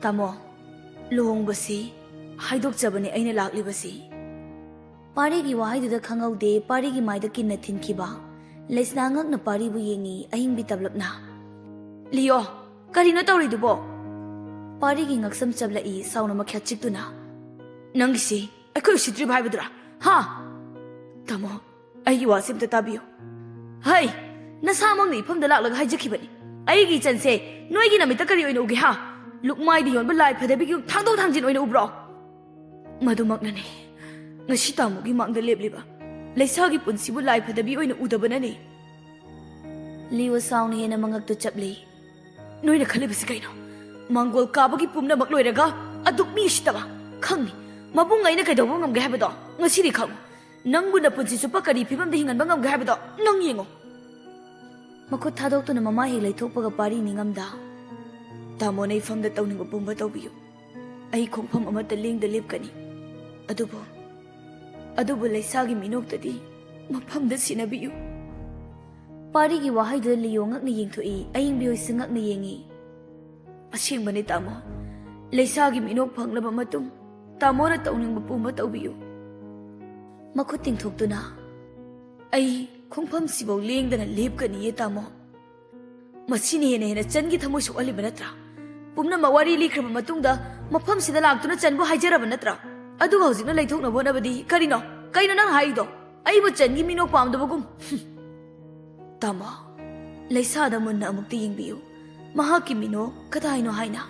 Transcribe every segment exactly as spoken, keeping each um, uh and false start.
ꯇꯥꯃꯣ, ꯂꯨꯍꯣꯡꯕꯁꯤ ꯍꯥꯏꯗꯣꯛꯆꯕꯅꯤ ꯑꯩꯅ ꯂꯥꯛꯂꯤꯕꯁꯤ꯫ ꯄꯥꯔꯤꯒꯤ ꯋꯥꯍꯩꯗꯨꯗ ꯈꯪꯍꯧꯗꯦ ꯄꯥꯔꯤꯒꯤ ꯃꯥꯏꯗ ꯀꯤꯟꯅ ꯊꯤꯟꯈꯤꯕ꯫ ꯂꯩꯁꯅꯥ ꯉꯛꯅ ꯄꯥꯔꯤꯕꯨ ꯌꯦꯡꯉꯤ ꯑꯍꯤꯡꯕꯤ ꯇꯞꯂꯞꯅ꯫ "ꯂꯤꯌꯣ, ꯀꯔꯤꯅꯣ ꯇꯧꯔꯤꯗꯨꯕꯣ?" ꯄꯥꯔꯤꯒꯤ ꯉꯛꯁꯝ ꯆꯞꯂꯛꯏ ꯁꯥꯎꯅ ꯃꯈ꯭ꯌꯥꯠ ꯆꯤꯛꯇꯨꯅ꯫ "ꯅꯪꯒꯤꯁꯤ ꯑꯩꯈꯣꯏ ꯎꯁꯤꯠꯇ꯭ꯔꯤꯕ ꯍꯥꯏꯕꯗꯨꯔꯥ? ꯍꯥ?" "ꯇꯥꯃꯣ, ꯑꯩꯒꯤ ꯋꯥꯁꯤ ꯑꯝꯇ ꯇꯥꯕꯤꯌꯨ꯫ ꯍꯩ, ꯅꯁꯥꯃꯛꯅ ꯏꯐꯝꯗ ꯂꯥꯛꯂꯒ ꯍꯥꯏꯖꯈꯤꯕꯅꯤ꯫ ꯑꯩꯒꯤ ꯏꯆꯟꯁꯦ ꯅꯣꯏꯒꯤ ꯅꯃꯤꯠꯇ ꯀꯔꯤ ꯑꯣꯏꯅ ꯎꯒꯦ ꯍꯥ? ꯂꯨꯛꯃꯥꯏꯗ ꯌꯣꯟꯕ ꯂꯥꯏ ꯐꯗꯕꯤꯒꯤ ꯊꯥꯡꯗꯣꯛ ꯊꯥꯡꯖꯤꯟ ꯑꯣꯏꯅ ꯎꯕ꯭ꯔꯣ?" "ꯃꯗꯨꯃꯛꯅꯅꯦ꯫ ꯉꯁꯤ ꯇꯥꯃꯣꯒꯤ ꯃꯥꯡꯗ ꯂꯦꯞꯂꯤꯕ ꯂꯩꯁꯥꯒꯤ ꯄꯨꯟꯁꯤꯕꯨ ꯂꯥꯏ ꯐꯗꯕꯤ ꯑꯣꯏꯅ ꯎꯗꯕꯅꯅꯦ꯫" ꯂꯤꯌꯣ ꯁꯥꯎꯅ ꯍꯦꯟꯅ ꯃꯉꯛꯇꯨ ꯆꯞꯂꯤ꯫ "ꯅꯣꯏꯅ ꯈꯜꯂꯤꯕꯁꯤ ꯀꯩꯅꯣ? ꯃꯥꯡꯒꯣꯜ ꯀꯥꯕꯒꯤ ꯄꯨꯝꯅꯃꯛ ꯂꯣꯏꯔꯒ ꯑꯗꯨꯛ ꯃꯤ ꯎꯁꯤꯠꯇꯕ? ꯈꯪꯅꯤ꯫ ꯃꯕꯨꯡ ꯑꯩꯅ ꯀꯩꯗꯧꯕ ꯉꯝꯒꯦ ꯍꯥꯏꯕꯗꯣ ꯉꯁꯤꯗꯤ ꯈꯪꯉꯨ꯫ ꯅꯪꯕꯨ ꯅꯄꯨꯟꯁꯤ ꯆꯨꯞꯄ ꯀꯔꯤ ꯐꯤꯕꯝꯗ ꯍꯤꯡꯍꯟꯕ ꯉꯝꯒꯦ ꯍꯥꯏꯕꯗꯣ ꯅꯪ ꯌꯦꯡꯉꯨ꯫" ꯃꯈꯨꯠ ꯊꯥꯗꯣꯛꯇꯨꯅ ꯃꯃꯥ ꯍꯦꯛ ꯂꯩꯊꯣꯛꯄꯒ ꯄꯥꯔꯤ ꯅꯤꯡꯉꯝꯗ꯫ "ꯇꯥꯃꯣꯅ ꯏꯐꯝꯗ ꯇꯧꯅꯤꯡꯕ ꯄꯨꯝꯕ ꯇꯧꯕꯤꯌꯨ꯫ ꯑꯩ ꯈꯣꯡꯐꯝ ꯑꯃꯠꯇ ꯂꯦꯡꯗ ꯂꯦꯞꯀꯅꯤ꯫ ꯑꯗꯨꯕꯨ, ꯑꯗꯨꯕꯨ ꯂꯩꯁꯥꯒꯤ ꯃꯤꯅꯣꯛꯇꯗꯤ ꯃꯐꯝꯗ ꯁꯤꯟꯅꯕꯤꯌꯨ꯫" ꯄꯥꯔꯤꯒꯤ ꯋꯥꯍꯩꯗꯨꯗ ꯂꯤꯌꯣ ꯉꯛꯅ ꯌꯦꯡꯊꯣꯛꯏ, ꯑꯌꯤꯡꯕꯤ ꯍꯣꯏꯁꯨ ꯉꯛꯅ ꯌꯦꯡꯉꯤ꯫ "ꯑꯁꯦꯡꯕꯅꯤ ꯇꯥꯃꯣ, ꯂꯩꯁꯥꯒꯤ ꯃꯤꯅꯣꯛ ꯐꯪꯂꯕ ꯃꯇꯨꯡ ꯇꯥꯃꯣꯅ ꯇꯧꯅꯤꯡꯕ ꯄꯨꯝꯕ ꯇꯧꯕꯤꯌꯨ꯫" ꯃꯈꯨꯠ ꯇꯤꯡꯊꯣꯛꯇꯨꯅ, "ꯑꯩ ꯈꯣꯡꯐꯝꯁꯤꯐꯥꯎ ꯂꯦꯡꯗꯅ ꯂꯦꯞꯀꯅꯤꯌꯦ ꯇꯥꯃꯣ꯫ ꯃꯁꯤꯅ ꯍꯦꯟꯅ ꯍꯦꯟꯅ ꯆꯟꯒꯤ ꯊꯃꯣꯏ ꯁꯣꯛꯍꯜꯂꯤꯕ ꯅꯠꯇ꯭ꯔꯥ? ꯄꯨꯝꯅꯃꯛ ꯋꯥꯔꯤ ꯂꯤꯈ꯭ꯔꯕ ꯃꯇꯨꯡꯗ ꯃꯐꯝꯁꯤꯗ ꯂꯥꯛꯇꯨꯅ ꯆꯟꯕꯨ ꯍꯥꯏꯖꯔꯕ ꯅꯠꯇ꯭ꯔꯥ? ꯑꯗꯨꯒ ꯍꯧꯖꯤꯛꯅ ꯂꯩꯊꯣꯛꯅꯕ ꯍꯣꯠꯅꯕꯗꯤ ꯀꯔꯤꯅꯣ? ꯀꯩꯅꯣ ꯅꯪ ꯍꯥꯏꯔꯤꯗꯣ? ꯑꯩꯕꯨ ꯆꯟꯒꯤ ꯃꯤꯅꯣꯛ ꯄꯥꯝꯗꯕꯒꯨꯝ꯫" "ꯍꯨꯝ꯫ ꯇꯥꯃꯣ, ꯂꯩꯁꯥꯗ ꯃꯨꯟꯅ ꯑꯃꯨꯛꯇ ꯌꯦꯡꯕꯤꯌꯨ꯫ ꯃꯍꯥꯛꯀꯤ ꯃꯤꯅꯣꯛ ꯀꯗꯥꯏꯅꯣ ꯍꯥꯏꯅ?"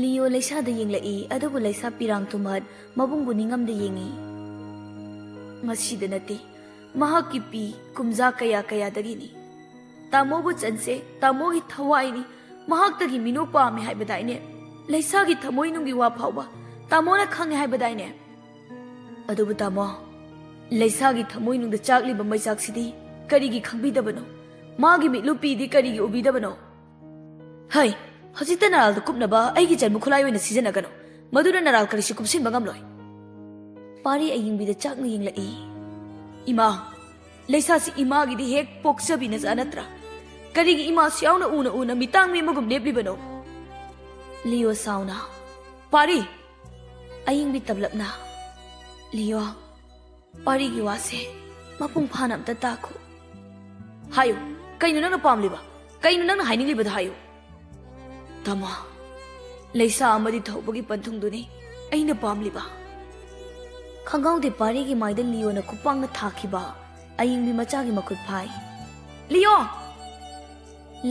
ꯂꯤꯌꯣ ꯂꯩꯁꯥꯗ ꯌꯦꯡꯂꯛꯏ, ꯑꯗꯨꯕꯨ ꯂꯩꯁꯥ ꯄꯤꯔꯥꯡ ꯊꯨꯝꯍꯠ ꯃꯕꯨꯡꯕꯨ ꯅꯤꯡꯉꯝꯗ ꯌꯦꯡꯉꯤ꯫ "ꯉꯁꯤꯗ ꯅꯠꯇꯦ, ꯃꯍꯥꯛꯀꯤ ꯄꯤ ꯀꯨꯝꯖꯥ ꯀꯌꯥ ꯀꯌꯥꯗꯒꯤꯅꯤ꯫ ꯇꯥꯃꯣꯕꯨ ꯆꯟꯁꯦ ꯇꯥꯃꯣꯒꯤ ꯊꯋꯥꯏꯅꯤ, ꯃꯍꯥꯛꯇꯒꯤ ꯃꯤꯅꯣꯛ ꯄꯥꯝꯃꯤ ꯍꯥꯏꯕꯗꯥꯏꯅꯦ? ꯂꯩꯁꯥꯒꯤ ꯊꯃꯣꯏꯅꯨꯡꯒꯤ ꯋꯥ ꯐꯥꯎꯕ ꯇꯥꯃꯣꯅ ꯈꯪꯉꯦ ꯍꯥꯏꯕꯗꯥꯏꯅꯦ? ꯑꯗꯨꯕꯨ ꯇꯥꯃꯣ, ꯂꯩꯁꯥꯒꯤ ꯊꯃꯣꯏꯅꯨꯡꯗ ꯆꯥꯛꯂꯤꯕ ꯃꯩꯆꯥꯛꯁꯤꯗꯤ ꯀꯔꯤꯒꯤ ꯈꯪꯕꯤꯗꯕꯅꯣ? ꯃꯥꯒꯤ ꯃꯤꯠꯂꯨ ꯄꯤꯗꯤ ꯀꯔꯤꯒꯤ ꯎꯕꯤꯗꯕꯅꯣ? ꯍꯩ, ꯍꯧꯖꯤꯛꯇ ꯅꯔꯥꯜꯗ ꯀꯨꯞꯅꯕ ꯑꯩꯒꯤ ꯆꯟꯕ ꯈꯨꯠꯂꯥꯏ ꯑꯣꯏꯅ ꯁꯤꯖꯤꯟꯅꯒꯅꯨ꯫ ꯃꯗꯨꯅ ꯅꯔꯥꯜ ꯀꯔꯤꯁꯨ ꯀꯨꯞꯁꯤꯟꯕ ꯉꯝꯂꯣꯏ꯫" ꯄꯥꯔꯤ ꯑꯌꯤꯡꯕꯤꯗ ꯆꯥꯛꯅ ꯌꯦꯡꯂꯛꯏ꯫ "ꯏꯃꯥ, ꯂꯩꯁꯥꯁꯤ ꯏꯃꯥꯒꯤꯗꯤ ꯍꯦꯛ ꯄꯣꯛꯆꯕꯤ ꯅꯆꯥ ꯅꯠꯇ꯭ꯔꯥ? ꯀꯔꯤꯒꯤ ꯏꯃꯥꯁꯨ ꯌꯥꯎꯅ ꯎꯅ ꯎꯅ ꯃꯤꯇꯥꯡ ꯃꯤ ꯑꯃꯒꯨꯝ ꯂꯦꯞꯂꯤꯕꯅꯣ?" ꯂꯤꯌꯣ ꯁꯥꯎꯅ꯫ "ꯄꯥꯔꯤ!" ꯑꯌꯤꯡꯕꯤ ꯇꯞꯂꯞꯅ, "ꯂꯤꯌꯣ, ꯄꯥꯔꯤꯒꯤ ꯋꯥꯁꯦ ꯃꯄꯨꯡ ꯐꯥꯅ ꯑꯝꯇ ꯇꯥꯈꯣ꯫ ꯍꯥꯏꯌꯨ, ꯀꯩꯅꯣ ꯅꯪꯅ ꯄꯥꯝꯂꯤꯕ? ꯀꯩꯅꯣ ꯅꯪꯅ ꯍꯥꯏꯅꯤꯡꯂꯤꯕꯗꯣ ꯍꯥꯏꯌꯨ꯫" "ꯇꯥꯃꯣ, ꯂꯩꯁꯥ ꯑꯃꯗꯤ ꯊꯧꯕꯒꯤ ꯄꯟꯊꯨꯡꯗꯨꯅꯤ ꯑꯩꯅ ꯄꯥꯝꯂꯤꯕ꯫" ꯈꯪꯍꯧꯗꯦ ꯄꯥꯔꯤꯒꯤ ꯃꯥꯏꯗ ꯂꯤꯌꯣꯅ ꯈꯨꯄꯥꯛꯅ ꯊꯥꯈꯤꯕ ꯑꯌꯤꯡꯕꯤ ꯃꯆꯥꯒꯤ ꯃꯈꯨꯠ ꯐꯥꯏ꯫ "ꯂꯤꯌꯣ!"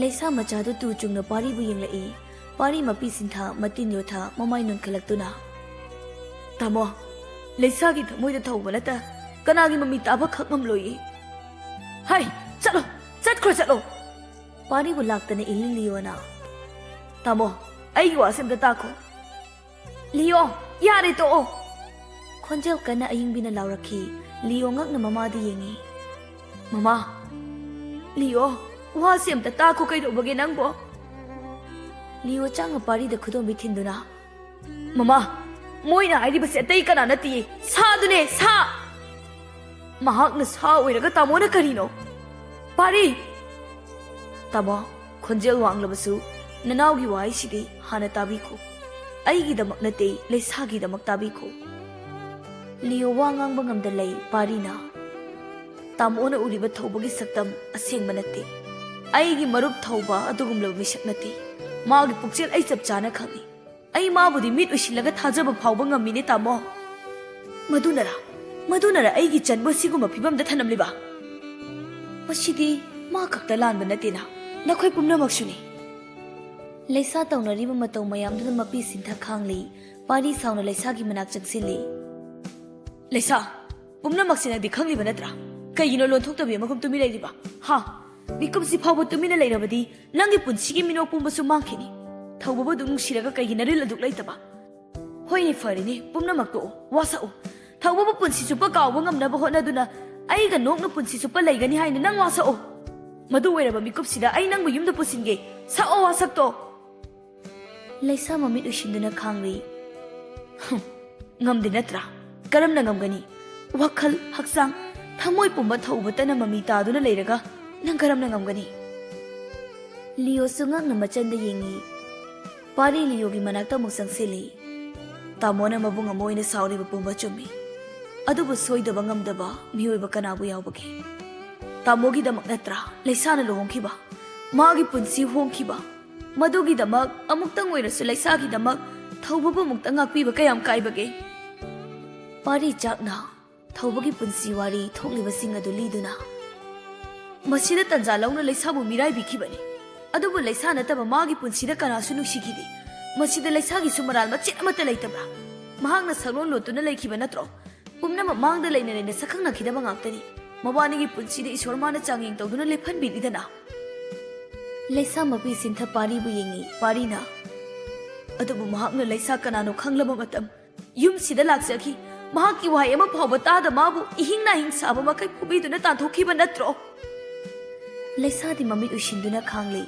ꯂꯩꯁꯥ ꯃꯆꯥꯗꯨ ꯇꯨ ꯆꯨꯡꯅ ꯄꯥꯔꯤꯕꯨ ꯌꯦꯡꯂꯛꯏ꯫ ꯄꯥꯔꯤ ꯃꯄꯤ ꯁꯤꯟꯊ, ꯃꯇꯤꯟ ꯌꯣꯊ, ꯃꯃꯥꯏ ꯅꯣꯟꯈꯠꯂꯛꯇꯨꯅ, "ꯇꯥꯃꯣ, ꯂꯩꯁꯥꯒꯤ ꯊꯃꯣꯏꯗ ꯊꯧꯕ ꯅꯠꯇ ꯀꯅꯥꯒꯤ ꯃꯃꯤ ꯇꯥꯕ ꯈꯛ ꯉꯝꯂꯣꯏꯌꯦ꯫ ꯍꯥꯏ, ꯆꯠꯂꯣ, ꯆꯠꯈ꯭ꯔꯣ, ꯆꯠꯂꯣ꯫" ꯄꯥꯔꯤꯕꯨ ꯂꯥꯛꯇꯅ ꯏꯜꯂꯤ ꯂꯤꯌꯣꯅ꯫ "ꯇꯥꯃꯣ, ꯑꯩꯒꯤ ꯋꯥꯁꯦ ꯑꯝꯇ ꯇꯥꯈꯣ꯫" "ꯂꯤꯌꯣ, ꯌꯥꯔꯦ, ꯇꯣꯛꯑꯣ꯫" ꯈꯣꯟꯖꯦꯜ ꯀꯟꯅ ꯑꯌꯤꯡꯕꯤꯅ ꯂꯥꯎꯔꯛꯈꯤ꯫ ꯂꯤꯌꯣ ꯉꯛꯅ ꯃꯃꯥꯗ ꯌꯦꯡꯉꯤ꯫ "ꯃꯃꯥ, ꯂꯤꯌꯣ, ꯋꯥꯁꯦ ꯑꯝꯇ ꯇꯥꯈꯣ, ꯀꯩꯗꯧꯕꯒꯦ ꯅꯪꯕꯣ?" ꯂꯤꯌꯣ ꯆꯥꯡꯅ ꯄꯥꯔꯤꯗ ꯈꯨꯗꯣꯝꯕꯤ ꯊꯤꯟꯗꯨꯅ, "ꯃꯃꯥ, ꯃꯣꯏꯅ ꯍꯥꯏꯔꯤꯕꯁꯦ ꯑꯇꯩ ꯀꯅꯥ ꯅꯠꯇꯤꯌꯦ, ꯁꯥꯗꯨꯅꯦ, ꯁꯥ! ꯃꯍꯥꯛꯅ ꯁꯥ ꯑꯣꯏꯔꯒ ꯇꯥꯃꯣꯅ ꯀꯔꯤꯅꯣ? ꯄꯥꯔꯤ!" "ꯇꯥꯃꯣ, ꯈꯣꯟꯖꯦꯜ ꯋꯥꯡꯂꯕꯁꯨ ꯅꯅꯥꯎꯒꯤ ꯋꯥꯍꯩꯁꯤꯗꯤ ꯍꯥꯟꯅ ꯇꯥꯕꯤꯈꯣ꯫ ꯑꯩꯒꯤꯗꯃꯛ ꯅꯠꯇꯦ, ꯂꯩꯁꯥꯒꯤꯗꯃꯛ ꯇꯥꯕꯤꯈꯣ꯫" ꯂꯤꯌꯣ ꯋꯥ ꯉꯥꯡꯕ ꯉꯝꯗ ꯂꯩ꯫ ꯄꯥꯔꯤꯅ, "ꯇꯥꯃꯣꯅ ꯎꯔꯤꯕ ꯊꯧꯕꯒꯤ ꯁꯛꯇꯝ ꯑꯁꯦꯡꯕ ꯅꯠꯇꯦ꯫ ꯑꯩꯒꯤ ꯃꯔꯨꯞ ꯊꯧꯕ ꯑꯗꯨꯒꯨꯝꯂꯕ ꯃꯤꯁꯛ ꯅꯠꯇꯦ꯫ ꯃꯥꯒꯤ ꯄꯨꯛꯆꯦꯜ ꯑꯩ ꯆꯞ ꯆꯥꯅ ꯈꯪꯏ꯫ ꯑꯩ ꯃꯥꯕꯨꯗꯤ ꯃꯤꯠ ꯎꯏꯁꯤꯜꯂꯒ ꯊꯥꯖꯕ ꯐꯥꯎꯕ ꯉꯝꯃꯤꯅꯦ, ꯇꯥꯃꯣ꯫" "ꯃꯗꯨꯅꯔ, ꯃꯗꯨꯅꯔ ꯑꯩꯒꯤ ꯆꯟꯕꯨ ꯁꯤꯒꯨꯝꯕ ꯐꯤꯕꯝꯗ ꯊꯅꯝꯂꯤꯕ? ꯃꯁꯤꯗꯤ ꯃꯥ ꯈꯛꯇ ꯂꯥꯟꯕ ꯅꯠꯇꯦꯅ, ꯅꯈꯣꯏ ꯄꯨꯝꯅꯃꯛꯁꯨꯅꯤ꯫" ꯂꯩꯁꯥ ꯇꯧꯅꯔꯤꯕ ꯃꯇꯧ ꯃꯌꯥꯝꯗꯨꯗ ꯃꯄꯤ ꯁꯤꯟꯊ ꯈꯥꯡꯂꯤ꯫ ꯄꯥꯔꯤ ꯁꯥꯎꯅ ꯂꯩꯁꯥꯒꯤ ꯃꯅꯥꯛ ꯆꯪꯁꯤꯜꯂꯤ꯫ "ꯂꯩꯁꯥ, ꯄꯨꯝꯅꯃꯛꯁꯤ ꯅꯪꯗꯤ ꯈꯪꯂꯤꯕ ꯅꯠꯇ꯭ꯔꯥ? ꯀꯩꯒꯤꯅꯣ ꯂꯣꯟꯊꯣꯛꯇꯕꯤ ꯑꯃꯒꯨꯝ ꯇꯨꯃꯤꯟ ꯂꯩꯔꯤꯕ? ꯍꯥ? ꯃꯤꯀꯨꯞꯁꯤ ꯐꯥꯎꯕ ꯇꯨꯃꯤꯟꯅ ꯂꯩꯔꯕꯗꯤ ꯅꯪꯒꯤ ꯄꯨꯟꯁꯤꯒꯤ ꯃꯤꯅꯣꯛ ꯄꯨꯝꯕꯁꯨ ꯃꯥꯡꯈꯤꯅꯤ꯫ ꯊꯧꯕꯕꯨ ꯑꯗꯨꯝ ꯅꯨꯡꯁꯤꯔꯒ ꯀꯩꯒꯤ ꯅꯔꯤꯜ ꯑꯗꯨꯛ ꯂꯩꯇꯕ? ꯍꯣꯏꯅꯦ, ꯐꯔꯦꯅꯦ, ꯄꯨꯝꯅꯃꯛ ꯇꯣꯛꯑꯣ, ꯋꯥꯁꯛꯎ꯫ ꯊꯧꯕꯕꯨ ꯄꯨꯟꯁꯤ ꯆꯨꯞꯄ ꯀꯥꯎꯕ ꯉꯝꯅꯕ ꯍꯣꯠꯅꯗꯨꯅ ꯑꯩꯒ ꯅꯣꯛꯅ ꯄꯨꯟꯁꯤ ꯆꯨꯞꯄ ꯂꯩꯒꯅꯤ ꯍꯥꯏꯅ ꯅꯪ ꯋꯥꯁꯛꯎ꯫ ꯃꯗꯨ ꯑꯣꯏꯔꯕ ꯃꯤꯀꯨꯞꯁꯤꯗ ꯑꯩ ꯅꯪꯕꯨ ꯌꯨꯝꯗ ꯄꯨꯁꯤꯟꯒꯦ꯫ ꯁꯛꯑꯣ ꯋꯥꯁꯛꯇꯣ꯫" ꯂꯩꯁꯥ ꯃꯃꯤꯠ ꯎꯏꯁꯤꯟꯗꯨꯅ ꯈꯥꯡꯂꯤ꯫ "ꯍꯨꯝ, ꯉꯝꯗꯦ ꯅꯠꯇ꯭ꯔꯥ? ꯀꯔꯝꯅ ꯉꯝꯒꯅꯤ? ꯋꯥꯈꯜ, ꯍꯛꯆꯥꯡ, ꯊꯃꯣꯏ ꯄꯨꯝꯕ ꯊꯧꯕꯇꯅ ꯃꯃꯤ ꯇꯥꯗꯨꯅ ꯂꯩꯔꯒ ꯅꯪ ꯀꯔꯝꯅ ꯉꯝꯒꯅꯤ?" ꯂꯤꯌꯣꯁꯨ ꯉꯛꯅ ꯃꯆꯟꯗ ꯌꯦꯡꯉꯤ꯫ ꯄꯥꯔꯤ ꯂꯤꯌꯣꯒꯤ ꯃꯅꯥꯛꯇ ꯑꯃꯨꯛ ꯆꯪꯁꯤꯜꯂꯤ꯫ ꯇꯥꯃꯣꯅ ꯃꯕꯨꯡ ꯑꯃ ꯑꯣꯏꯅ ꯁꯥꯎꯔꯤꯕ ꯄꯨꯝꯕ ꯆꯨꯝꯃꯤ꯫ ꯑꯗꯨꯕꯨ ꯁꯣꯏꯗꯕ ꯉꯝꯗꯕ ꯃꯤꯑꯣꯏꯕ ꯀꯅꯥꯕꯨ ꯌꯥꯎꯕꯒꯦ? ꯇꯥꯃꯣꯒꯤꯗꯃꯛ ꯅꯠꯇ꯭ꯔꯥ ꯂꯩꯁꯥꯅ ꯂꯨꯍꯣꯡꯈꯤꯕ? ꯃꯥꯒꯤ ꯄꯨꯟꯁꯤ ꯍꯣꯡꯈꯤꯕ꯫ ꯃꯗꯨꯒꯤꯗꯃꯛ ꯑꯃꯨꯛꯇꯪ ꯑꯣꯏꯔꯁꯨ ꯂꯩꯁꯥꯒꯤꯗꯃꯛ ꯊꯧꯕꯕꯨ ꯑꯃꯨꯛꯇꯪ ꯉꯥꯛꯄꯤꯕ ꯀꯌꯥꯝ ꯀꯥꯏꯕꯒꯦ? ꯄꯥꯔꯤ ꯆꯥꯛꯅ ꯊꯧꯕꯒꯤ ꯄꯨꯟꯁꯤ ꯋꯥꯔꯤ ꯊꯣꯛꯂꯤꯕꯁꯤꯡ ꯑꯗꯨ ꯂꯤꯗꯨꯅ, ꯃꯁꯤꯗ ꯇꯟꯖꯥ ꯂꯧꯅ ꯂꯩꯁꯥꯕꯨ ꯃꯤꯔꯥꯏꯕꯤꯈꯤꯕꯅꯤ꯫ ꯑꯗꯨꯕꯨ ꯂꯩꯁꯥ ꯅꯠꯇꯕ ꯃꯥꯒꯤ ꯄꯨꯟꯁꯤꯗ ꯀꯅꯥꯁꯨ ꯅꯨꯡꯁꯤꯈꯤꯗꯦ꯫ ꯃꯁꯤꯗ ꯂꯩꯁꯥꯒꯤꯁꯨ ꯃꯔꯥꯜ ꯃꯆꯦꯠ ꯑꯃꯠꯇ ꯂꯩꯇꯕ꯭ꯔꯥ? ꯃꯍꯥꯛꯅ ꯁꯛꯂꯣꯟ ꯂꯣꯠꯇꯨꯅ ꯂꯩꯈꯤꯕ ꯅꯠꯇ꯭ꯔꯣ? ꯄꯨꯝꯅꯃꯛ ꯃꯥꯡꯗ ꯂꯩꯅ ꯂꯩꯅ ꯁꯛꯈꯪꯅꯈꯤꯗꯕ ꯉꯥꯛꯇꯅꯤ꯫ ꯃꯕꯥꯅꯤꯒꯤ ꯄꯨꯟꯁꯤꯗ ꯏꯁꯣꯔ ꯃꯥꯅ ꯆꯥꯡꯌꯦꯡ ꯇꯧꯗꯨꯅ ꯂꯦꯞꯍꯟꯕꯤꯔꯤꯗꯅ꯫ ꯂꯩꯁꯥ ꯃꯄꯤ ꯁꯤꯟꯊ ꯄꯥꯔꯤꯕꯨ ꯌꯦꯡꯉꯤ꯫ ꯄꯥꯔꯤꯅ, "ꯑꯗꯨꯕꯨ ꯃꯍꯥꯛꯅ ꯂꯩꯁꯥ ꯀꯅꯥꯅꯣ ꯈꯪꯂꯕ ꯃꯇꯝ ꯌꯨꯝꯁꯤꯗ ꯂꯥꯛꯆꯈꯤ꯫ ꯃꯍꯥꯛꯀꯤ ꯋꯥꯍꯩ ꯑꯃ ꯐꯥꯎꯕ ꯇꯥꯗ ꯃꯥꯕꯨ ꯏꯍꯤꯡ ꯅꯥꯍꯤꯡ ꯁꯥꯕ ꯃꯈꯩ ꯐꯨꯕꯤꯗꯨꯅ ꯇꯥꯟꯊꯣꯛꯈꯤꯕ ꯅꯠꯇ꯭ꯔꯣ?" ꯂꯩꯁꯥꯗꯤ ꯃꯃꯤꯠ ꯎꯏꯁꯤꯟꯗꯨꯅ ꯈꯥꯡꯂꯤ꯫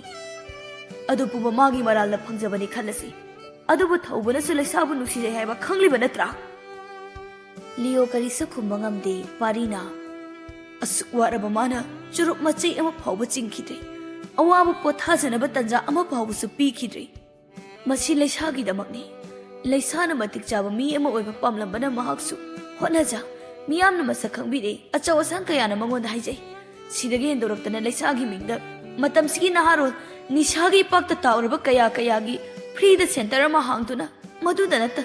"ꯑꯗꯨ ꯄꯨꯝꯕ ꯃꯥꯒꯤ ꯃꯔꯥꯜꯅ ꯐꯪꯖꯕꯅꯤ ꯈꯜꯂꯁꯤ꯫ ꯑꯗꯨꯕꯨ ꯊꯧꯕꯅꯁꯨ ꯂꯩꯁꯥꯕꯨ ꯅꯨꯡꯁꯤꯖꯩ ꯍꯥꯏꯕ ꯈꯪꯂꯤꯕ ꯅꯠꯇ꯭ꯔꯥ?" ꯂꯤꯌꯣ ꯀꯔꯤꯁꯨ ꯈꯨꯝꯕ ꯉꯝꯗꯦ꯫ ꯄꯥꯔꯤꯅ, "ꯑꯁꯨꯛ ꯋꯥꯔꯕ ꯃꯥꯅ ꯆꯨꯔꯨꯞ ꯃꯆꯩ ꯑꯃ ꯐꯥꯎꯕ ꯆꯤꯡꯈꯤꯗ꯭ꯔꯦ꯫ ꯑꯋꯥꯕ ꯄꯣꯊꯥꯖꯅꯕ ꯇꯟꯖꯥ ꯑꯃ ꯐꯥꯎꯕꯁꯨ ꯄꯤꯈꯤꯗ꯭ꯔꯦ꯫ ꯃꯁꯤ ꯂꯩꯁꯥꯒꯤꯗꯃꯛꯅꯤ꯫ ꯂꯩꯁꯥꯅ ꯃꯇꯤꯛ ꯆꯥꯕ ꯃꯤ ꯑꯃ ꯑꯣꯏꯕ ꯄꯥꯝꯂꯝꯕꯅ ꯃꯍꯥꯛꯁꯨ ꯍꯣꯠꯅꯖ ꯃꯤꯌꯥꯝꯅ ꯃꯁꯛ ꯈꯪꯕꯤꯔꯦ꯫ ꯑꯆꯧ ꯑꯁꯥꯡ ꯀꯌꯥꯅ ꯃꯉꯣꯟꯗ ꯍꯥꯏꯖꯩ꯫ ꯁꯤꯗꯒꯤ ꯍꯦꯟꯗꯣꯔꯛꯇꯅ ꯂꯩꯁꯥꯒꯤ ꯃꯤꯡꯗ ꯃꯇꯝꯁꯤꯒꯤ ꯅꯍꯥꯔꯣꯜ ꯅꯤꯁꯥꯒꯤ ꯏꯄꯥꯛꯇ ꯇꯥꯎꯔꯕ ꯀꯌꯥ ꯀꯌꯥꯒꯤ ꯐ꯭ꯔꯤꯗ ꯁꯦꯟꯇꯔ ꯑꯃ ꯍꯥꯡꯗꯨꯅ, ꯃꯗꯨꯗ ꯅꯠꯇ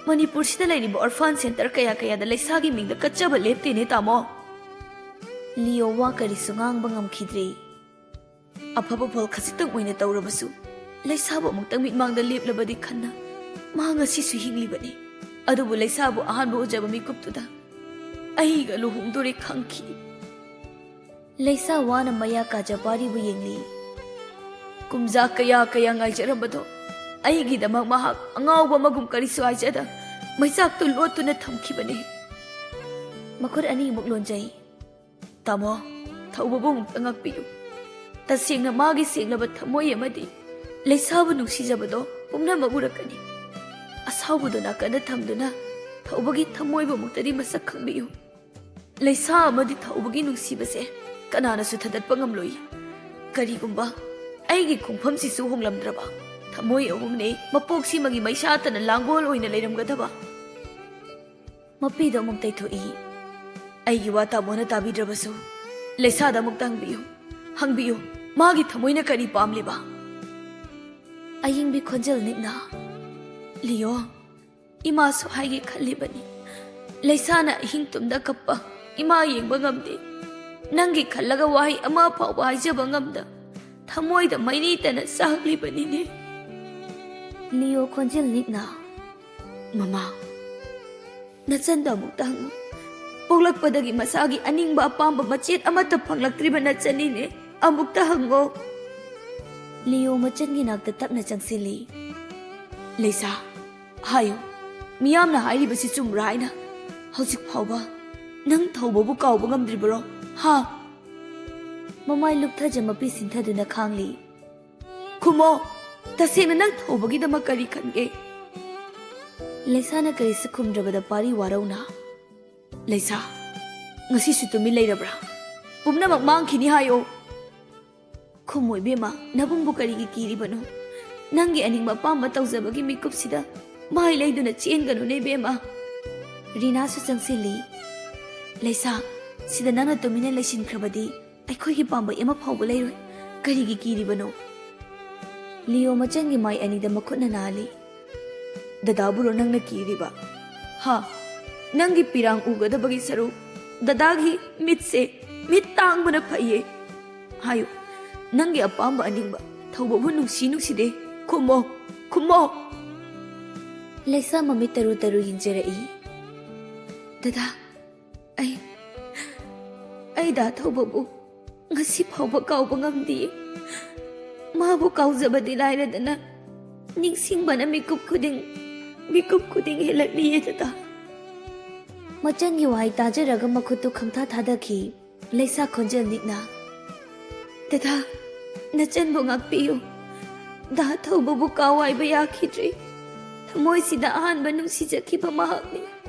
ꯃꯅꯤꯄꯨꯔꯁꯤꯗ ꯂꯩꯔꯤꯕ ꯑꯣꯔꯐꯥꯟ ꯁꯦꯟꯇꯔ ꯀꯌꯥ ꯀꯌꯥꯗ ꯂꯩꯁꯥꯒꯤ ꯃꯤꯡꯗ ꯀꯠꯆꯕ ꯂꯦꯞꯇꯦꯅꯦ ꯇꯥꯃꯣ?" ꯂꯤꯌꯣ ꯋꯥ ꯀꯔꯤꯁꯨ ꯉꯥꯡꯕ ꯉꯝꯈꯤꯗ꯭ꯔꯦ꯫ ꯑꯐꯕ ꯐꯣꯜ ꯈꯖꯤꯛꯇꯪ ꯑꯣꯏꯅ ꯇꯧꯔꯕꯁꯨ, ꯂꯩꯁꯥꯕꯨ ꯑꯃꯨꯛꯇꯪ ꯃꯤꯠꯃꯥꯡꯗ ꯂꯦꯞꯂꯕꯗꯤ ꯈꯟꯅ ꯃꯥ ꯉꯁꯤꯁꯨ ꯍꯤꯡꯂꯤꯕꯅꯤ꯫ ꯑꯗꯨꯕꯨ ꯂꯩꯁꯥꯕꯨ ꯑꯍꯥꯟꯕ ꯎꯖꯕ ꯃꯤꯀꯨꯞꯇꯨꯗ ꯑꯩꯒ ꯂꯨꯍꯣꯡꯗꯣꯔꯦ ꯈꯪꯈꯤ꯫ ꯂꯩꯁꯥ ꯋꯥꯅ ꯃꯌꯥ ꯀꯥꯖ ꯄꯥꯔꯤꯕꯨ ꯌꯦꯡꯂꯤ꯫ ꯀꯨꯝꯖꯥ ꯀꯌꯥ ꯀꯌꯥ ꯉꯥꯏꯖꯔꯝꯕꯗꯣ ꯑꯩꯒꯤꯗꯃꯛ ꯃꯍꯥꯛ ꯑꯉꯥꯎꯕ ꯑꯃꯒꯨꯝ ꯀꯔꯤꯁꯨ ꯍꯥꯏꯖꯗ ꯃꯩꯆꯥꯛꯇꯨ ꯂꯣꯠꯇꯨꯅ ꯊꯝꯈꯤꯕꯅꯤ꯫ ꯃꯈꯨꯠ ꯑꯅꯤꯃꯨꯛ ꯂꯣꯟꯖꯩ꯫ "ꯇꯥꯃꯣ, ꯊꯧꯕꯕꯨ ꯑꯃꯨꯛꯇ ꯉꯥꯛꯄꯤꯌꯨ꯫ ꯇꯁꯦꯡꯅ ꯃꯥꯒꯤ ꯁꯦꯡꯂꯕ ꯊꯃꯣꯏ ꯑꯃꯗꯤ ꯂꯩꯁꯥꯕꯨ ꯅꯨꯡꯁꯤꯖꯕꯗꯣ ꯄꯨꯝꯅꯃꯛ ꯎꯔꯛꯀꯅꯤ꯫ ꯑꯁꯥꯎꯕꯗꯨ ꯅꯥꯀꯟꯗ ꯊꯝꯗꯨꯅ ꯊꯧꯕꯒꯤ ꯊꯃꯣꯏꯕꯨ ꯑꯃꯨꯛꯇꯗꯤ ꯃꯁꯛ ꯈꯪꯕꯤꯌꯨ꯫ ꯂꯩꯁꯥ ꯑꯃꯗꯤ ꯊꯧꯕꯒꯤ ꯅꯨꯡꯁꯤꯕꯁꯦ ꯀꯅꯥꯅꯁꯨ ꯊꯗꯠꯄ ꯉꯝꯂꯣꯏ꯫ ꯀꯔꯤꯒꯨꯝꯕ ꯑꯩꯒꯤ ꯈꯣꯡꯐꯝꯁꯤꯁꯨ ꯍꯣꯡꯂꯝꯗ꯭ꯔꯕ, ꯃꯣꯏ ꯑꯍꯨꯝꯅꯤ ꯃꯄꯣꯛꯁꯤꯃꯒꯤ ꯃꯩꯁꯥꯇꯅ ꯂꯥꯡꯒꯣꯜ ꯑꯣꯏꯅ ꯂꯩꯔꯝꯒꯗꯕ꯫ ꯃꯄꯤꯗꯣ ꯑꯃꯨꯛ ꯇꯩꯊꯣꯛꯏ꯫ ꯑꯩꯒꯤ ꯋꯥ ꯇꯥꯃꯣꯅ ꯇꯥꯕꯤꯗ꯭ꯔꯕꯁꯨ, ꯂꯩꯁꯥꯗ ꯑꯃꯨꯛꯇ ꯍꯪꯕꯤꯌꯨ, ꯍꯪꯕꯤꯌꯨ, ꯃꯥꯒꯤ ꯊꯃꯣꯏꯅ ꯀꯔꯤ ꯄꯥꯝꯂꯤꯕ? ꯑꯌꯤꯡꯕꯤ ꯈꯣꯟꯖꯦꯜ ꯅꯤꯛꯅ, ꯂꯤꯌꯣ, ꯏꯃꯥꯁꯨ ꯍꯥꯏꯒꯦ ꯈꯜꯂꯤꯕꯅꯤ꯫ ꯂꯩꯁꯥꯅ ꯑꯍꯤꯡ ꯇꯨꯝꯗ ꯀꯞꯄ ꯏꯃꯥ ꯌꯦꯡꯕ ꯉꯝꯗꯦ꯫ ꯅꯪꯒꯤ ꯈꯜꯂꯒ ꯋꯥꯍꯩ ꯑꯃ ꯐꯥꯎꯕ ꯍꯥꯏꯖꯕ ꯉꯝꯗ ꯊꯃꯣꯏꯗ ꯃꯩꯅꯤꯇꯅ ꯆꯥꯛꯂꯤꯕꯅꯤꯅꯦ꯫ ꯂꯤꯌꯣ ꯈꯣꯟꯖꯦꯜ ꯅꯤꯛꯅ, ꯃꯃꯥ, ꯅꯆꯟꯗ ꯑꯃꯨꯛꯇ ꯍꯪꯉꯨ꯫ ꯄꯣꯛꯂꯛꯄꯗꯒꯤ ꯃꯁꯥꯒꯤ ꯑꯅꯤꯡꯕ ꯑꯄꯥꯝꯕ ꯃꯆꯦꯠ ꯑꯃꯠꯇ ꯐꯪꯂꯛꯇ꯭ꯔꯤꯕ ꯅꯆꯟꯅꯤꯅꯦ꯫ ꯑꯃꯨꯛꯇ ꯍꯪꯉꯣ꯫ ꯂꯤꯌꯣ ꯃꯆꯟꯒꯤ ꯅꯥꯛꯇ ꯇꯞꯅ ꯆꯪꯁꯤꯜꯂꯤ꯫ ꯂꯩꯁꯥ, ꯍꯥꯏꯌꯨ, ꯃꯤꯌꯥꯝꯅ ꯍꯥꯏꯔꯤꯕꯁꯤ ꯆꯨꯝꯕ꯭ꯔꯥ ꯍꯥꯏꯅ? ꯍꯧꯖꯤꯛ ꯐꯥꯎꯕ ꯅꯪ ꯊꯧꯕꯕꯨ ꯀꯥꯎꯕ ꯉꯝꯗ꯭ꯔꯤꯕꯔꯣ? ꯍꯥ? ꯃꯃꯥꯏ ꯂꯨꯞꯊꯖ ꯃꯄꯤ ꯁꯤꯟꯊꯗꯨꯅ ꯈꯥꯡꯂꯤ꯫ ꯈꯨꯝꯃꯣ, ꯇꯁꯦꯡꯅ ꯅꯪ ꯊꯧꯕꯒꯤꯗꯃꯛ ꯀꯔꯤ ꯈꯟꯒꯦ? ꯂꯩꯁꯥꯅ ꯀꯔꯤꯁꯨ ꯈꯨꯝꯗ꯭ꯔꯕꯗ ꯄꯥꯔꯤ ꯋꯥꯔꯧꯅ, ꯂꯩꯁꯥ, ꯉꯁꯤꯁꯨ ꯇꯨꯃꯤꯟ ꯂꯩꯔꯕ꯭ꯔꯥ? ꯄꯨꯝꯅꯃꯛ ꯃꯥꯡꯈꯤꯅꯤ ꯍꯥꯏꯌꯣ꯫ ꯈꯨꯝꯃꯣ ꯏꯕꯦꯝꯃ, ꯅꯕꯨꯡꯕꯨ ꯀꯔꯤꯒꯤ ꯀꯤꯔꯤꯕꯅꯣ? ꯅꯪꯒꯤ ꯑꯅꯤꯡꯕ ꯑꯄꯥꯝꯕ ꯇꯧꯖꯕꯒꯤ ꯃꯤꯀꯨꯞꯁꯤꯗ ꯃꯥꯏ ꯂꯩꯗꯨꯅ ꯆꯦꯟꯒꯅꯨꯅꯦ ꯏꯕꯦꯝꯃ꯫ ꯔꯤꯅꯥꯁꯨ ꯆꯪꯁꯤꯜꯂꯤ꯫ ꯂꯩꯁꯥ, ꯁꯤꯗ ꯅꯪꯅ ꯇꯨꯃꯤꯟꯅ ꯂꯩꯁꯤꯟꯈ꯭ꯔꯕꯗꯤ ꯑꯩꯈꯣꯏꯒꯤ ꯄꯥꯝꯕꯩ ꯑꯃ ꯐꯥꯎꯕ ꯂꯩꯔꯣꯏ꯫ ꯀꯔꯤꯒꯤ ꯀꯤꯔꯤꯕꯅꯣ? ꯂꯤꯌꯣ ꯃꯆꯟꯒꯤ ꯃꯥꯏ ꯑꯅꯤꯗ ꯃꯈꯨꯠꯅ ꯅꯥꯜꯂꯤ꯫ ꯗꯗꯥꯕꯨꯔꯣ ꯅꯪꯅ ꯀꯤꯔꯤꯕ? ꯍꯥ? ꯅꯪꯒꯤ ꯄꯤꯔꯥꯡ ꯎꯒꯗꯕꯒꯤ ꯁꯔꯨꯛ ꯗꯗꯥꯒꯤ ꯃꯤꯠꯁꯦ, ꯃꯤꯠ ꯇꯥꯡꯕꯅ ꯐꯩꯌꯦ꯫ ꯍꯥꯏꯌꯨ, ꯅꯪꯒꯤ ꯑꯄꯥꯝꯕ ꯑꯅꯤꯡꯕ ꯊꯧꯕꯕꯨ ꯅꯨꯡꯁꯤ ꯅꯨꯡꯁꯤꯗꯦ꯫ ꯈꯨꯝꯃꯣ, ꯈꯨꯝꯃꯣ꯫ ꯂꯩꯁꯥ ꯃꯃꯤꯠ ꯇꯔꯨ ꯇꯔꯨ ꯌꯦꯡꯖꯔꯛꯏ꯫ ꯗꯗꯥ, ꯑꯩ, ꯑꯩ ꯗꯥ ꯊꯧꯕꯕꯨ ꯉꯁꯤ ꯐꯥꯎꯕ ꯀꯥꯎꯕ ꯉꯝꯗꯤꯌꯦ꯫ ꯃꯥꯕꯨ ꯀꯥꯎꯖꯕꯗꯤ ꯂꯥꯏꯔꯗꯅ, ꯅꯤꯡꯁꯤꯡꯕꯅ ꯃꯤꯀꯨꯞ ꯈꯨꯗꯤꯡ, ꯃꯤꯀꯨꯞ ꯈꯨꯗꯤꯡ ꯍꯦꯜꯂꯛꯂꯤꯌꯦ ꯗꯗꯥ꯫ ꯃꯆꯟꯒꯤ ꯋꯥꯍꯩ ꯇꯥꯖꯔꯒ ꯃꯈꯨꯠꯇꯨ ꯈꯪꯊꯥ ꯊꯥꯗꯈꯤ꯫ ꯂꯩꯁꯥ ꯈꯣꯟꯖꯦꯜ ꯅꯤꯛꯅ, ꯗꯗꯥ, ꯅꯆꯟꯕꯨ ꯉꯥꯛꯄꯤꯌꯨ꯫ ꯗꯥ ꯊꯧꯕꯕꯨ ꯀꯥꯎ ꯍꯥꯏꯕ ꯌꯥꯈꯤꯗ꯭ꯔꯤ꯫ ꯊꯃꯣꯏꯁꯤꯗ ꯑꯍꯥꯟꯕ ꯅꯨꯡꯁꯤꯖꯈꯤꯕ ꯃꯍꯥꯛꯅꯤ꯫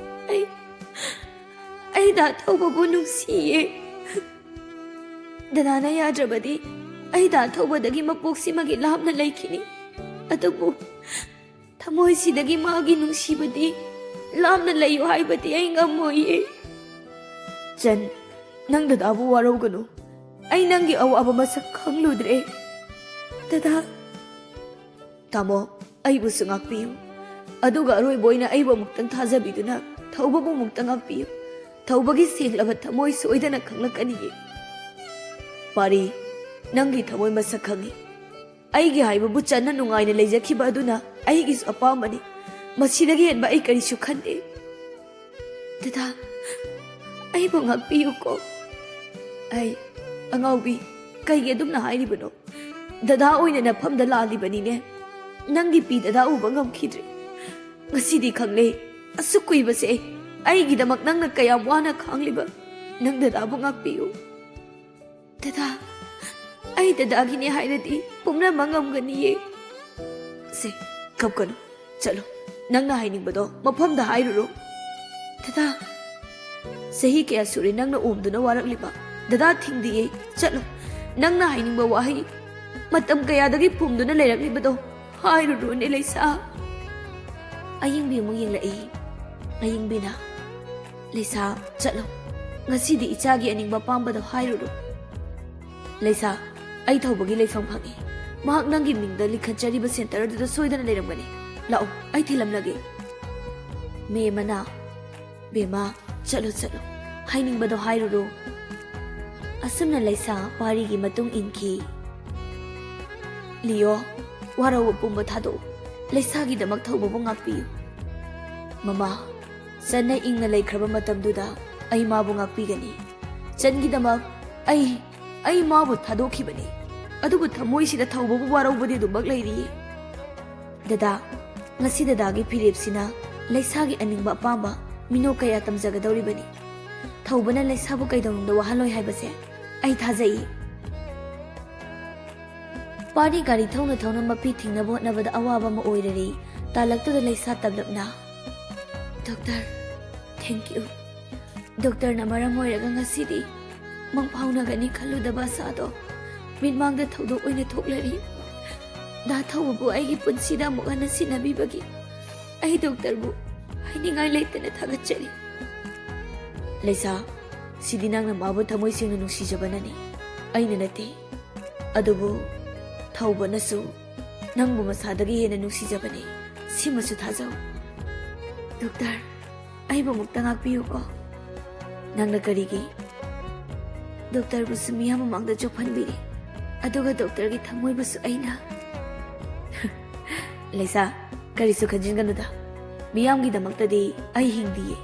ꯑꯩ, ꯑꯩ ꯗꯥ ꯊꯧꯕꯕꯨ ꯅꯨꯡꯁꯤꯌꯦ꯫ ꯗꯗꯥꯅ ꯌꯥꯗ꯭ꯔꯕꯗꯤ ꯑꯩ ꯗꯥ ꯊꯧꯕꯗꯒꯤ ꯃꯄꯣꯛꯁꯤꯃꯒꯤ ꯂꯥꯞꯅ ꯂꯩꯈꯤꯅꯤ꯫ ꯑꯗꯨꯕꯨ ꯊꯃꯣꯏꯁꯤꯗꯒꯤ ꯃꯥꯒꯤ ꯅꯨꯡꯁꯤꯕꯗꯤ ꯂꯥꯞꯅ ꯂꯩꯌꯨ ꯍꯥꯏꯕꯗꯤ ꯑꯩ ꯉꯝꯃꯣꯏꯌꯦ꯫ ꯆꯟ, ꯅꯪ ꯗꯗꯥꯕꯨ ꯋꯥꯔꯧꯒꯅꯨ꯫ ꯑꯩ ꯅꯪꯒꯤ ꯑꯋꯥꯕ ꯃꯁꯛ ꯈꯪꯂꯨꯗ꯭ꯔꯦ꯫ ꯗꯗꯥ꯫ ꯇꯥꯃꯣ, ꯑꯩꯕꯨꯁꯨ ꯉꯥꯛꯄꯤꯌꯨ꯫ ꯑꯗꯨꯒ ꯑꯔꯣꯏꯕ ꯑꯣꯏꯅ ꯑꯩꯕꯨ ꯑꯃꯨꯛꯇꯪ ꯊꯥꯖꯕꯤꯗꯨꯅ ꯊꯧꯕꯕꯨ ꯑꯃꯨꯛꯇꯪ ꯉꯥꯛꯄꯤꯌꯨ꯫ ꯊꯧꯕꯒꯤ ꯁꯦꯡꯂꯕ ꯊꯃꯣꯏ ꯁꯣꯏꯗꯅ ꯈꯪꯂꯛꯀꯅꯤꯌꯦ꯫ ꯄꯥꯔꯤ, ꯅꯪꯒꯤ ꯊꯃꯣꯏ ꯃꯁꯛ ꯈꯪꯉꯤ꯫ ꯑꯩꯒꯤ ꯍꯥꯏꯕꯕꯨ ꯆꯟꯅ ꯅꯨꯡꯉꯥꯏꯅ ꯂꯩꯖꯈꯤꯕ ꯑꯗꯨꯅ ꯑꯩꯒꯤꯁꯨ ꯑꯄꯥꯝꯕꯅꯤ꯫ ꯃꯁꯤꯗꯒꯤ ꯍꯦꯟꯕ ꯑꯩ ꯀꯔꯤꯁꯨ ꯈꯟꯗꯦ꯫ ꯗꯗꯥ, ꯑꯩꯕꯨ ꯉꯥꯛꯄꯤꯌꯨꯀꯣ꯫ ꯑꯩ, ꯑꯉꯥꯎꯕꯤ, ꯀꯩꯒꯤ ꯑꯗꯨꯝꯅ ꯍꯥꯏꯔꯤꯕꯅꯣ? ꯗꯗꯥ ꯑꯣꯏꯅ ꯅꯐꯝꯗ ꯂꯥꯜꯂꯤꯕꯅꯤꯅꯦ꯫ ꯅꯪꯒꯤ ꯄꯤ ꯗꯗꯥ ꯎꯕ ꯉꯝꯈꯤꯗ꯭ꯔꯦ꯫ ꯉꯁꯤꯗꯤ ꯈꯪꯂꯦ, ꯑꯁꯨꯛ ꯀꯨꯏꯕꯁꯦ ꯑꯩꯒꯤꯗꯃꯛ ꯅꯪꯅ ꯀꯌꯥꯝ ꯋꯥꯅ ꯈꯥꯡꯂꯤꯕ꯫ ꯅꯪ ꯗꯗꯥꯕꯨ ꯉꯥꯛꯄꯤꯌꯨ꯫ ꯗꯗꯥ, ꯑꯩ ꯗꯗꯥꯒꯤꯅꯦ ꯍꯥꯏꯔꯗꯤ ꯄꯨꯝꯅꯃꯛ ꯉꯝꯒꯅꯤꯌꯦ꯫ ꯁꯦ, ꯀꯞꯀꯅꯨ꯫ ꯆꯠꯂꯣ꯫ ꯅꯪꯅ ꯍꯥꯏꯅꯤꯡꯕꯗꯣ ꯃꯐꯝꯗ ꯍꯥꯏꯔꯨꯔꯣ꯫ ꯗꯗꯥ, ꯆꯍꯤ ꯀꯌꯥ ꯁꯨꯔꯦ ꯅꯪꯅ ꯑꯣꯝꯗꯨꯅ ꯋꯥꯔꯛꯂꯤꯕ? ꯗꯗꯥ ꯊꯤꯡꯗꯤꯌꯦ꯫ ꯆꯠꯂꯣ꯫ ꯅꯪꯅ ꯍꯥꯏꯅꯤꯡꯕ ꯋꯥꯍꯩ ꯃꯇꯝ ꯀꯌꯥꯗꯒꯤ ꯐꯨꯝꯗꯨꯅ ꯂꯩꯔꯛꯂꯤꯕꯗꯣ ꯍꯥꯏꯔꯨꯔꯣꯅꯦ, ꯂꯩꯁꯥ꯫ ꯑꯌꯤꯡꯕꯤ ꯑꯃꯨꯛ ꯌꯦꯡꯂꯛꯏ꯫ ꯑꯌꯤꯡꯕꯤꯅ, "ꯂꯩꯁꯥ, ꯆꯠꯂꯣ꯫ ꯉꯁꯤꯗꯤ ꯏꯆꯥꯒꯤ ꯑꯅꯤꯡꯕ ꯑꯄꯥꯝꯕꯗꯣ ꯍꯥꯏꯔꯨꯔꯣ꯫" "ꯂꯩꯁꯥ, ꯑꯩ ꯊꯧꯕꯒꯤ ꯂꯩꯐꯝ ꯈꯪꯉꯤ꯫ ꯃꯍꯥꯛ ꯅꯪꯒꯤ ꯃꯤꯡꯗ ꯂꯤꯡꯈꯠꯆꯔꯤꯕ ꯁꯦꯟꯇꯔ ꯑꯗꯨꯗ ꯁꯣꯏꯗꯅ ꯂꯩꯔꯝꯒꯅꯤ꯫ ꯂꯥꯛꯑꯣ, ꯑꯩ ꯊꯤꯜꯂꯝꯂꯒꯦ꯫" ꯃꯦꯝ ꯑꯃꯅ, "ꯕꯦꯝꯃ, ꯆꯠꯂꯣ, ꯆꯠꯂꯣ꯫ ꯍꯥꯏꯅꯤꯡꯕꯗꯣ ꯍꯥꯏꯔꯨꯔꯣ꯫" ꯑꯁꯨꯝꯅ ꯂꯩꯁꯥ ꯄꯥꯔꯤꯒꯤ ꯃꯇꯨꯡ ꯏꯟꯈꯤ꯫ "ꯂꯤꯌꯣ, ꯋꯥꯔꯧꯕ ꯄꯨꯝꯕ ꯊꯥꯗꯣꯛꯎ꯫ ꯂꯩꯁꯥꯒꯤꯗꯃꯛ ꯊꯧꯕꯕꯨ ꯉꯥꯛꯄꯤꯌꯨ꯫" "ꯃꯃꯥ, ꯆꯟꯅ ꯏꯪꯅ ꯂꯩꯈ꯭ꯔꯕ ꯃꯇꯝꯗꯨꯗ ꯑꯩ ꯃꯥꯕꯨ ꯉꯥꯛꯄꯤꯒꯅꯤ꯫ ꯆꯟꯒꯤꯗꯃꯛ ꯑꯩ, ꯑꯩ ꯃꯥꯕꯨ ꯊꯥꯗꯣꯛꯈꯤꯕꯅꯤ꯫ ꯑꯗꯨꯕꯨ ꯊꯃꯣꯏꯁꯤꯗ ꯊꯧꯕꯕꯨ ꯋꯥꯔꯧꯕꯗꯤ ꯑꯗꯨꯃꯛ ꯂꯩꯔꯤꯌꯦ꯫" "ꯗꯗꯥ, ꯉꯁꯤ ꯗꯗꯥꯒꯤ ꯐꯤꯔꯦꯞꯁꯤꯅ ꯂꯩꯁꯥꯒꯤ ꯑꯅꯤꯡꯕ ꯑꯄꯥꯝꯕ ꯃꯤꯅꯣꯛ ꯀꯌꯥ ꯇꯝꯖꯒꯗꯧꯔꯤꯕꯅꯤ꯫ ꯊꯧꯕꯅ ꯂꯩꯁꯥꯕꯨ ꯀꯩꯗꯧꯅꯨꯡꯗ ꯋꯥꯍꯜꯂꯣꯏ ꯍꯥꯏꯕꯁꯦ ꯑꯩ ꯊꯥꯖꯩ꯫" ꯄꯥꯔꯤ ꯒꯥꯔꯤ ꯊꯧꯅ ꯊꯧꯅ ꯃꯄꯤ ꯊꯤꯡꯅꯕ ꯍꯣꯠꯅꯕꯗ ꯑꯋꯥꯕ ꯑꯃ ꯑꯣꯏꯔꯔꯦ꯫ ꯇꯥꯂꯛꯇꯨꯗ ꯂꯩꯁꯥ ꯇꯞꯂꯞꯅ, "ꯗꯣꯛꯇꯔ, thank you꯫ ꯗꯣꯛꯇꯔꯅ ꯃꯔꯝ ꯑꯣꯏꯔꯒ ꯉꯁꯤꯗꯤ ꯃꯪ ꯐꯥꯎꯅꯒꯅꯤ ꯈꯜꯂꯨꯗꯕ ꯑꯁꯥꯗꯣ ꯃꯤꯠꯃꯥꯡꯗ ꯊꯧꯗꯣꯛ ꯑꯣꯏꯅ ꯊꯣꯛꯂꯔꯤ꯫ ꯗꯥ ꯊꯧꯕꯕꯨ ꯑꯩꯒꯤ ꯄꯨꯟꯁꯤꯗ ꯑꯃꯨꯛ ꯍꯟꯅ ꯁꯤꯟꯅꯕꯤꯕꯒꯤ ꯑꯩ ꯗꯣꯛꯇꯔꯕꯨ ꯍꯥꯏꯅꯤꯡꯉꯥꯏ ꯂꯩꯇꯅ ꯊꯥꯒꯠꯆꯔꯤ꯫ ꯂꯩꯁꯥ, ꯁꯤꯗꯤ ꯅꯪꯅ ꯃꯥꯕꯨ ꯊꯃꯣꯏ ꯁꯦꯡꯅ ꯅꯨꯡꯁꯤꯖꯕꯅꯅꯤ, ꯑꯩꯅ ꯅꯠꯇꯦ꯫ ꯑꯗꯨꯕꯨ ꯊꯧꯕꯅꯁꯨ ꯅꯪꯕꯨ ꯃꯁꯥꯗꯒꯤ ꯍꯦꯟꯅ ꯅꯨꯡꯁꯤꯖꯕꯅꯤ, ꯁꯤꯃꯁꯨ ꯊꯥꯖꯧ꯫ ꯗꯣꯛꯇꯔ, ꯑꯩꯕꯨ ꯑꯃꯨꯛꯇ ꯉꯥꯛꯄꯤꯌꯨꯀꯣ꯫ ꯅꯪꯅ ꯀꯔꯤꯒꯤ? ꯗꯣꯛꯇꯔꯕꯨꯁꯨ ꯃꯤꯌꯥꯝ ꯃꯃꯥꯡꯗ ꯆꯣꯞꯍꯟꯕꯤꯔꯦ, ꯑꯗꯨꯒ ꯗꯣꯛꯇꯔꯒꯤ ꯊꯃꯣꯏꯕꯨꯁꯨ ꯑꯩꯅ꯫ ꯂꯩꯁꯥ, ꯀꯔꯤꯁꯨ ꯈꯟꯖꯤꯟꯒꯅꯨꯗ꯫ ꯃꯤꯌꯥꯝꯒꯤꯗꯃꯛꯇꯗꯤ ꯑꯩ ꯍꯤꯡꯗꯤꯌꯦ,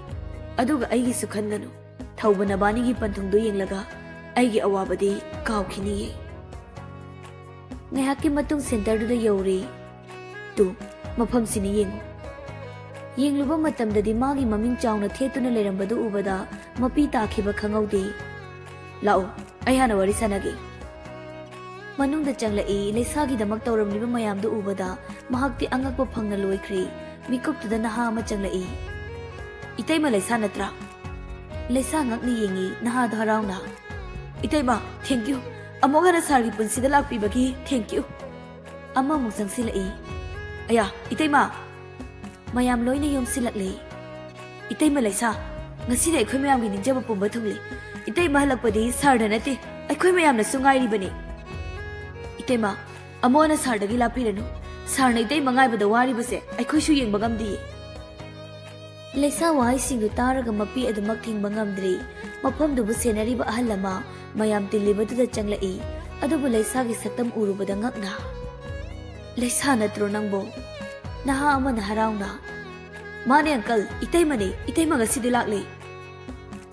ꯑꯗꯨꯒ ꯑꯩꯒꯤꯁꯨ ꯈꯟꯒꯅꯨ꯫ ꯊꯧꯕ ꯅꯕꯥꯅꯤꯒꯤ ꯄꯟꯊꯨꯡꯗꯨ ꯌꯦꯡꯂꯒ ꯑꯩꯒꯤ ꯑꯋꯥꯕꯗꯤ ꯀꯥꯎꯈꯤꯅꯤꯌꯦ꯫ ꯉꯥꯏꯍꯥꯛꯀꯤ ꯃꯇꯨꯡ ꯁꯦꯟꯇꯔꯗꯨꯗ ꯌꯧꯔꯦ꯫ ꯇꯨ, ꯃꯐꯝꯁꯤꯅꯤ ꯌꯦꯡꯉꯨ꯫ ꯌꯦꯡꯂꯨꯕ ꯃꯇꯝꯗꯗꯤ ꯃꯥꯒꯤ ꯃꯃꯤꯡ ꯆꯥꯎꯅ ꯊꯦꯠꯇꯨꯅ ꯂꯩꯔꯝꯕꯗꯨ ꯎꯕꯗ ꯃꯄꯤ ꯇꯥꯈꯤꯕ ꯈꯪꯍꯧꯗꯦ꯫ ꯂꯥꯛꯑꯣ, ꯑꯩ ꯍꯥꯟꯅ ꯋꯥꯔꯤ ꯁꯥꯟꯅꯒꯦ꯫ ꯃꯅꯨꯡꯗ ꯆꯪꯂꯛꯏ꯫ ꯂꯩꯁꯥꯒꯤꯗꯃꯛ ꯇꯧꯔꯝꯂꯤꯕ ꯃꯌꯥꯝꯗꯨ ꯎꯕꯗ ꯃꯍꯥꯛꯇꯤ ꯑꯉꯛꯄ ꯐꯪꯅ ꯂꯣꯏꯈ꯭ꯔꯦ꯫ ꯃꯤꯀꯨꯞꯇꯨꯗ ꯅꯍꯥ ꯑꯃ ꯆꯪꯂꯛꯏ꯫ "ꯏꯇꯩꯃ ꯂꯩꯁꯥ ꯅꯠꯇ꯭ꯔꯥ?" ꯂꯩꯁꯥ ꯉꯛꯅ ꯌꯦꯡꯉꯤ ꯅꯍꯥꯗꯣ ꯍꯔꯥꯎꯅ꯫ "ꯏꯇꯩꯃ, thank you꯫ ꯑꯃꯨꯛ ꯍꯟꯅ ꯁꯥꯔꯒꯤ ꯄꯨꯟꯁꯤꯗ ꯂꯥꯛꯄꯤꯕꯒꯤ thank you꯫" ꯑꯃꯃꯨꯛ ꯆꯪꯁꯤꯜꯂꯛꯏ꯫ "ꯑꯌꯥ, ꯏꯇꯩꯃ!" ꯃꯌꯥꯝ ꯂꯣꯏꯅ ꯌꯣꯝꯁꯤꯜꯂꯛꯂꯦ꯫ "ꯏꯇꯩꯃ ꯂꯩꯁꯥ, ꯉꯁꯤꯗꯤ ꯑꯩꯈꯣꯏ ꯃꯌꯥꯝꯒꯤ ꯅꯤꯡꯖꯕ ꯄꯨꯝꯕ ꯊꯨꯡꯂꯦ꯫ ꯏꯇꯩꯃ ꯍꯜꯂꯛꯄꯗꯤ ꯁꯥꯔꯗ ꯅꯠꯇꯦ, ꯑꯩꯈꯣꯏ ꯃꯌꯥꯝꯅꯁꯨ ꯉꯥꯏꯔꯤꯕꯅꯤ꯫ ꯏꯇꯩꯃ, ꯑꯃꯨꯛ ꯍꯟꯅ ꯁꯥꯔꯗꯒꯤ ꯂꯥꯞꯄꯤꯔꯅꯨ꯫ ꯁꯥꯔꯅ ꯏꯇꯩꯃ ꯉꯥꯏꯕꯗ ꯋꯥꯔꯤꯕꯁꯦ ꯑꯩꯈꯣꯏꯁꯨ ꯌꯦꯡꯕ ꯉꯝꯗꯤꯌꯦ꯫" ꯂꯩꯁꯥ ꯋꯥꯍꯩꯁꯤꯡꯗꯨ ꯇꯥꯔꯒ ꯃꯄꯤ ꯑꯗꯨꯃꯛ ꯊꯤꯡꯕ ꯉꯝꯗ꯭ꯔꯦ꯫ ꯃꯐꯝꯗꯨꯕꯨ ꯁꯦꯟꯅꯔꯤꯕ ꯑꯍꯜ ꯑꯃ ꯃꯌꯥꯝ ꯇꯤꯜꯂꯤꯕꯗꯨꯗ ꯆꯪꯂꯛꯏ꯫ ꯑꯗꯨꯕꯨ ꯂꯩꯁꯥꯒꯤ ꯁꯛꯇꯝ ꯎꯔꯨꯕꯗ ꯉꯛꯅ, "ꯂꯩꯁꯥ ꯅꯠꯇ꯭ꯔꯣ ꯅꯪꯕꯣ?" ꯅꯍꯥ ꯑꯃꯅ ꯍꯔꯥꯎꯅ, "ꯃꯥꯅꯦ ꯑꯪꯀꯜ, ꯏꯇꯩꯃꯅꯦ, ꯏꯇꯩꯃ ꯉꯁꯤꯗꯤ ꯂꯥꯛꯂꯦ꯫"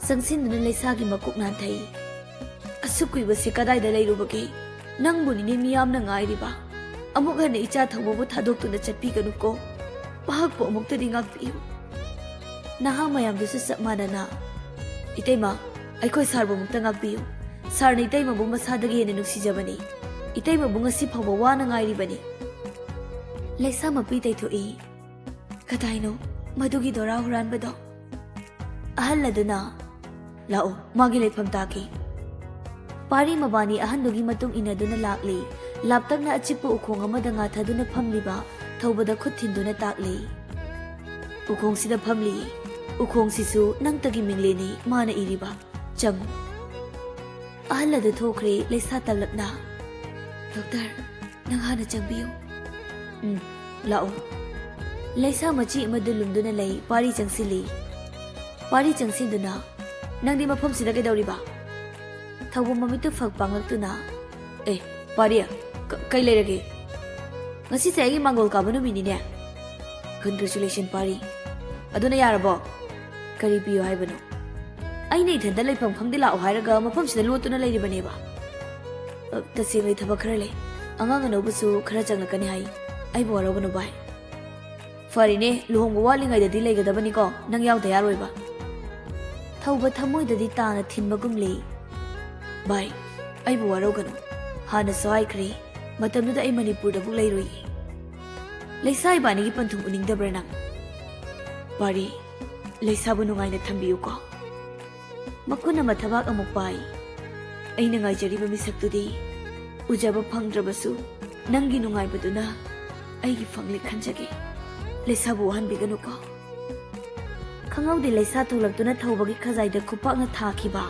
ꯆꯪꯁꯤꯟꯗꯨꯅ ꯂꯩꯁꯥꯒꯤ ꯃꯀꯣꯛ ꯅꯥꯟꯊꯩ꯫ "ꯑꯁꯨꯛ ꯀꯨꯏꯕꯁꯤ ꯀꯗꯥꯏꯗ ꯂꯩꯔꯨꯕꯒꯦ? ꯅꯪꯕꯨꯅꯤꯅꯦ ꯃꯤꯌꯥꯝꯅ ꯉꯥꯏꯔꯤꯕ꯫ ꯑꯃꯨꯛ ꯍꯟꯅ ꯏꯆꯥ ꯊꯧꯕꯕꯨ ꯊꯥꯗꯣꯛꯇꯨꯅ ꯆꯠꯄꯤꯒꯅꯨꯀꯣ꯫ ꯃꯍꯥꯛꯄꯨ ꯑꯃꯨꯛꯇꯗꯤ ꯉꯥꯛꯄꯤꯌꯨ꯫" ꯅꯍꯥ ꯃꯌꯥꯝꯗꯨꯁꯨ ꯆꯞ ꯃꯥꯟꯅꯅ, "ꯏꯇꯩꯃ, ꯑꯩꯈꯣꯏ ꯁꯥꯔꯕꯨ ꯑꯃꯨꯛꯇ ꯉꯥꯛꯄꯤꯌꯨ꯫ ꯁꯥꯔꯅ ꯏꯇꯩꯃꯕꯨ ꯃꯁꯥꯗꯒꯤ ꯍꯦꯟꯅ ꯅꯨꯡꯁꯤꯖꯕꯅꯤ꯫ ꯏꯇꯩꯃꯕꯨ ꯉꯁꯤ ꯐꯥꯎꯕ ꯋꯥꯅ ꯉꯥꯏꯔꯤꯕꯅꯤ꯫" ꯂꯩꯁꯥ ꯃꯄꯤ ꯇꯩꯊꯣꯛꯏ꯫ "ꯀꯗꯥꯏꯅꯣ ꯃꯗꯨꯒꯤ ꯗꯣꯔꯥ ꯍꯨꯔꯥꯟꯕꯗꯣ?" ꯑꯍꯜ ꯑꯗꯨꯅ, "ꯂꯥꯛꯑꯣ, ꯃꯥꯒꯤ ꯂꯩꯐꯝ ꯇꯥꯛꯀꯦ꯫" ꯄꯥꯔꯤ ꯃꯕꯥꯅꯤ ꯑꯍꯟꯗꯨꯒꯤ ꯃꯇꯨꯡ ꯏꯟꯅꯗꯨꯅ ꯂꯥꯛꯂꯤ꯫ ꯂꯥꯞꯇꯛꯅ ꯑꯆꯤꯛꯄ ꯎꯈꯣꯡ ꯑꯃꯗ ꯉꯥꯊꯗꯨꯅ ꯐꯝꯂꯤꯕ ꯊꯧꯕꯗ ꯈꯨꯠ ꯊꯤꯟꯗꯨꯅ ꯇꯥꯛꯂꯤ꯫ "ꯎꯈꯣꯡꯁꯤꯗ ꯐꯝꯂꯤ꯫ ꯎꯈꯣꯡꯁꯤꯁꯨ ꯅꯪꯇꯒꯤ ꯃꯤꯡꯂꯦꯟꯅꯤ ꯃꯥꯅ ꯏꯔꯤꯕ꯫ ꯆꯪꯉꯨ꯫" ꯑꯍꯜ ꯑꯗꯨ ꯊꯣꯛꯈ꯭ꯔꯦ ꯂꯩꯁꯥ ꯇꯞꯂꯞꯅ꯫ "ꯗꯣꯛꯇꯔ, ꯅꯪ ꯍꯥꯟꯅ ꯆꯪꯕꯤꯌꯨ꯫" "ꯎꯝ, ꯂꯥꯛꯑꯣ꯫" ꯂꯩꯁꯥ ꯃꯆꯤ ꯑꯃꯗꯨ ꯂꯨꯝꯗꯨꯅ ꯂꯩ ꯄꯥꯔꯤ ꯆꯪꯁꯤꯜꯂꯤ꯫ ꯄꯥꯔꯤ ꯆꯪꯁꯤꯟꯗꯨꯅ, "ꯅꯪꯗꯤ ꯃꯐꯝꯁꯤꯗ ꯀꯩꯗꯧꯔꯤꯕ?" ꯊꯧꯕ ꯃꯃꯤꯠꯇꯨ ꯐꯛ ꯄꯥꯡꯂꯛꯇꯨꯅ, "ꯑꯦ, ꯄꯥꯔꯤ, ꯀ-, ꯀꯩ ꯂꯩꯔꯒꯦ? ꯉꯁꯤꯁꯦ ꯑꯩꯒꯤ ꯃꯥꯡꯒꯣꯜ ꯀꯥꯕ ꯅꯨꯃꯤꯠꯅꯤꯅꯦ꯫" "Congratulation, ꯄꯥꯔꯤ꯫ ꯑꯗꯨꯅ ꯌꯥꯔꯕꯣ? ꯀꯔꯤ ꯄꯤꯌꯣ ꯍꯥꯏꯕꯅꯣ? ꯑꯩꯅ ꯏꯊꯟꯇ ꯂꯩꯐꯝ ꯈꯪꯗꯦ ꯂꯥꯛꯑꯣ ꯍꯥꯏꯔꯒ ꯃꯐꯝꯁꯤꯗ ꯂꯣꯠꯇꯨꯅ ꯂꯩꯔꯤꯕꯅꯦꯕ꯫ ꯑ, ꯇꯁꯦꯡꯅ ꯑꯩ ꯊꯕꯛ ꯈꯔ ꯂꯩ꯫ ꯑꯉꯥꯡ ꯑꯅꯧꯕꯁꯨ ꯈꯔ ꯆꯪꯂꯛꯀꯅꯤ ꯍꯥꯏ꯫ ꯑꯩꯕꯨ ꯋꯥꯔꯧꯒꯅꯨ ꯚꯥꯏ꯫" "ꯐꯔꯤꯅꯦ, ꯂꯨꯍꯣꯡꯕ ꯋꯥꯠꯂꯤꯉꯩꯗꯗꯤ ꯂꯩꯒꯗꯕꯅꯤꯀꯣ, ꯅꯪ ꯌꯥꯎꯗ ꯌꯥꯔꯣꯏꯕ꯫" ꯊꯧꯕ ꯊꯃꯣꯏꯗꯗꯤ ꯇꯥꯅ ꯊꯤꯟꯕꯒꯨꯝ ꯂꯩ꯫ "ꯚꯥꯏ, ꯑꯩꯕꯨ ꯋꯥꯔꯧꯒꯅꯨ꯫ ꯍꯥꯟꯅꯁꯨ ꯍꯥꯏꯈ꯭ꯔꯦ, ꯃꯇꯝꯗꯨꯗ ꯑꯩ ꯃꯅꯤꯄꯨꯔꯗꯕꯨ ꯂꯩꯔꯣꯏꯌꯦ꯫" "ꯂꯩꯁꯥ ꯏꯕꯥꯅꯤꯒꯤ ꯄꯟꯊꯨꯡ ꯎꯅꯤꯡꯗꯕ꯭ꯔꯥ ꯅꯪ?" "ꯄꯥꯔꯤ, ꯂꯩꯁꯥꯕꯨ ꯅꯨꯡꯉꯥꯏꯅ ꯊꯝꯕꯤꯌꯨꯀꯣ꯫" ꯃꯈꯨꯠꯅ ꯃꯊꯕꯥꯛ ꯑꯃꯨꯛ ꯄꯥꯏ꯫ "ꯑꯩꯅ ꯉꯥꯏꯖꯔꯤꯕ ꯃꯤꯁꯛꯇꯨꯗꯤ ꯎꯖꯕ ꯐꯪꯗ꯭ꯔꯕꯁꯨ, ꯅꯪꯒꯤ ꯅꯨꯡꯉꯥꯏꯕꯗꯨꯅ ꯑꯩꯒꯤ ꯐꯪꯂꯦ ꯈꯟꯖꯒꯦ꯫ ꯂꯩꯁꯥꯕꯨ ꯋꯥꯍꯟꯕꯤꯒꯅꯨꯀꯣ꯫" ꯈꯪꯍꯧꯗꯦ ꯂꯩꯁꯥ ꯊꯣꯛꯂꯛꯇꯨꯅ ꯊꯧꯕꯒꯤ ꯈꯖꯥꯏꯗ ꯈꯨꯄꯥꯛꯅ ꯊꯥꯈꯤꯕ꯫